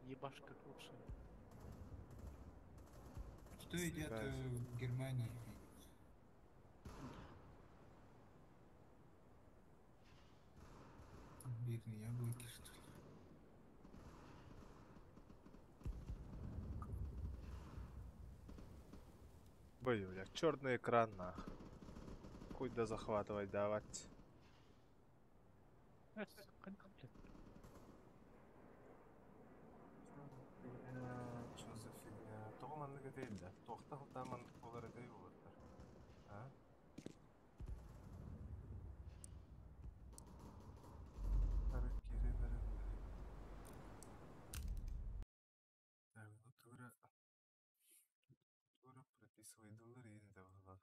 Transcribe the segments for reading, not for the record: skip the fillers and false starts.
Ебашь, как лучше. Что едят в Германии? Бедные яблоки, что ли? Бля, черный экран нах. Куда захватывать давать? Что за фигня? Тоҕо маннык этэй да? Туохтан сылтаан маннык буолар этэй буолаттар? А? Так, прописывайдылар иин да баһылаах.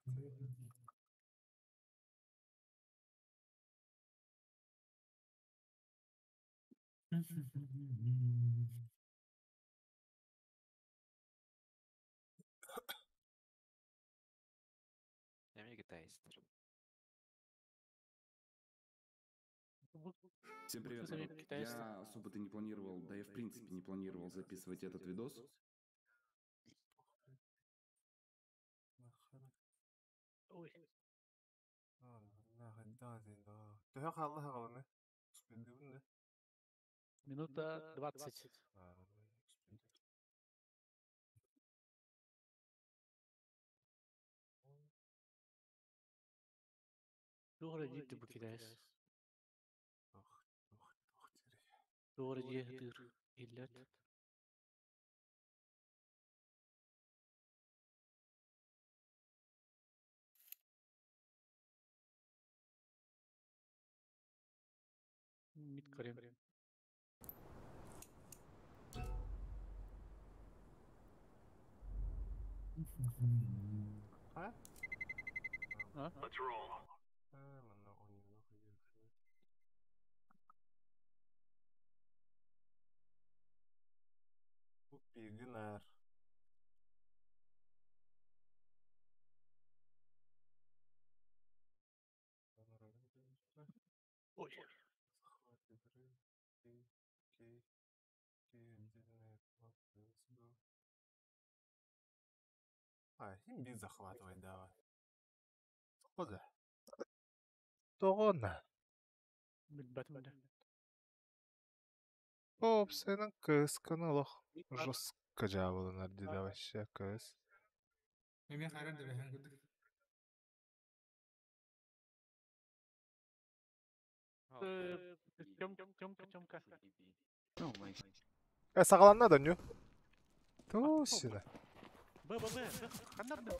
Эмиэ китайстар. Всем привет, народ. Я особо-то не планировал, да я в принципе не планировал записывать этот видос. Ой. Төһө хаалла хаҕаланы? Успейдыбын да? Минута 20. Туох эрэ диир бу китаец. Туох эрэ дьиэ сытыыр иһиллэт. Мид көрем. А? А? Манна оонньууну хайыаххына. Бу пигинар. Ой. Захват игры. Окей, окей. Окей, отдельная кнопка. Let's go. А, имби захватывай давай. Тоҕо Тоҕо Билбэтим да. Опсайынан кысканы олох жестко дьаабыланар дии да вообще кыс. Эмиэ харан да бэһэн курдук. Тёмка, Тёмка. Э, саҕаланна да ню? Туу сина. Б, Б, Б, Б. Ханна бля.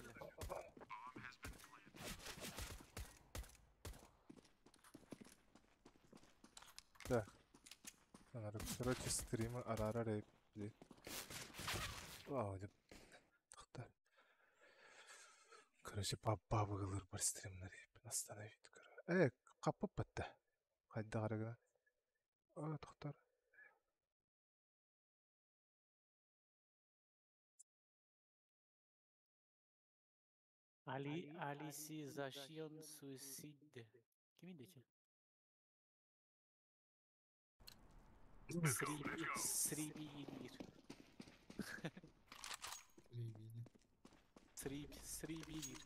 Так. Короче, стримы арара рейп. Вау, деп. Тохта. Короче, бабы бар стримнер рейп. Остановить, короче. Э, капып батта. Хайда гарагына. А, тохтар. Али, Алисизation суицид. Кими дети? Сриби, Сриби, Сриби.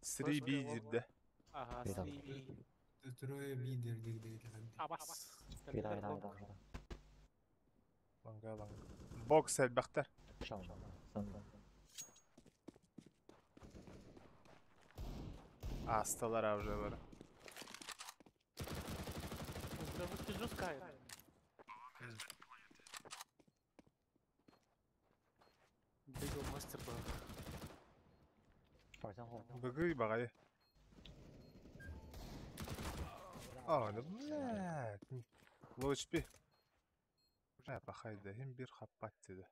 Сриби дирде. Ага, Сриби. Трое бидер дирде. Абас. Ланга ланга. Бокс элбэхтэр. Асталар уже бар. Ты жесткая. Бегал мастер был. Бүгүй багай. А, да блядь. Лочпи. Бля, пахайда, им бир хаппат деди.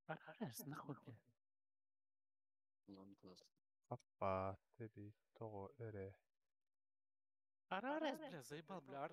Арас, нахуй, бля. Хаппат деби, того эре. Арарес, бля, заебал, бля.